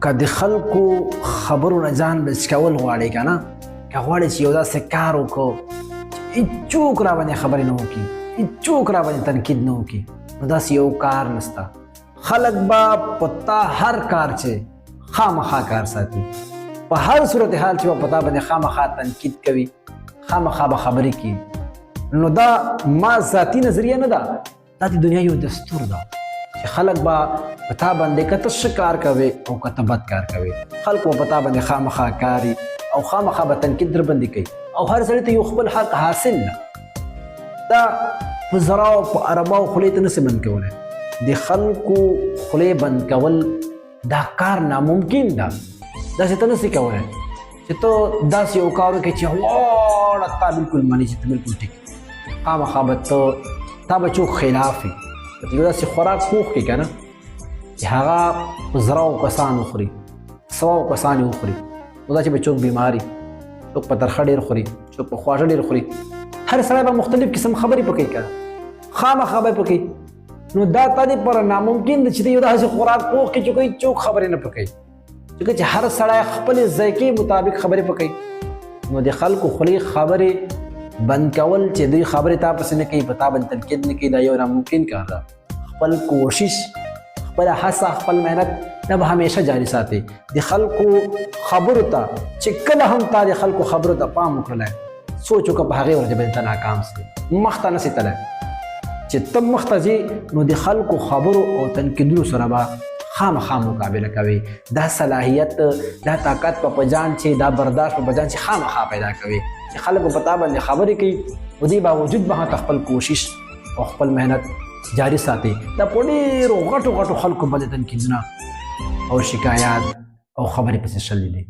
که د خلکو خبرو نه ځان بچ کول غواړې که نه، که غواړې چې یو داسې کار وکړو چې هېڅوک را باندې خبرې نه وکړي، هېڅوک را باندې تنقید نه وکړي، نو داسې یو کار نشته. خلک به په تا هر کار چې خامخا کار ساتي، په هر صورتحال چې به په تا باندې خامخا تنقید کوي، خامخا به خبرې کوي. نو دا ما ذاتي نظریه نه ده، دا د دنیا یو دستور ده چې خلک به په تا باندې که ته ښه کار کوې او که ته بد کار کوې، خلک به په تا باندې خامخا کاري او خامخا به تنقید در باندې کوي، او هر سړي ته یو خپل حق حاصل ده. دا په زراو په ارباو خولې ته نسې بند کولی. د خلکو خولې بند کول دا کار ناممکن ده، داسې ته نسې کولی چې ته داسې یو کار وکړې چې واړه تا بالکل مني چې ته بالکل ټیک، خامخا به ته تا به څوک خلاف وي. یو داسې خوراک پوخ کړي که نه چې هغه په زراو کسان وخوري، سواو کسان یې وخوري، نو دا چې به څوک بیماري، څوک په ترخه ډېر خوري، څوک په خواږه ډېر خوري، هر سړی به مختلف قسم خبرې پکې کوي، خامخا به پکې. نو دا تا دې پر ناممکن ده چې یو داسې خوراک پوخ کړي چې کوئی څوک خبرې نه پکوي، ځکه چې هر سړی خپلې ذایقې مطابق خبرې پکوي. نو د خلکو خولې خبرې بند کول چې دوی خبرې تا پسې نه کوي، په تا باندې تنقید نه کوي، دا یو ناممکن کار ده. خپل کوشش، خپله هڅه، خپل محنت دا به همیشه جاري ساتي. د خلکو خبرو ته چې کله هم تا د خلکو خبرو ته پام وکړلی، سوچ وکړه په هغې ورځې به ته ناکام سې، مخته نه سې تللی. چې ته مخته ځې نو د خلکو خبرو او تنقیدونو سره به خامخا مقابله کوي. دا صلاحیت، دا طاقت په ځان چې دا برداشت په ځان چې خامخا پیدا کوي چې خلک په تا باندې خبرې کوي، او دې باوجود به ته خپل کوشش او خپل محنت جاری ساتي. دا په ډېرو غټو غټو خلکو باندې تنقیدونه او شکایات او خبرې پسې شلې دي.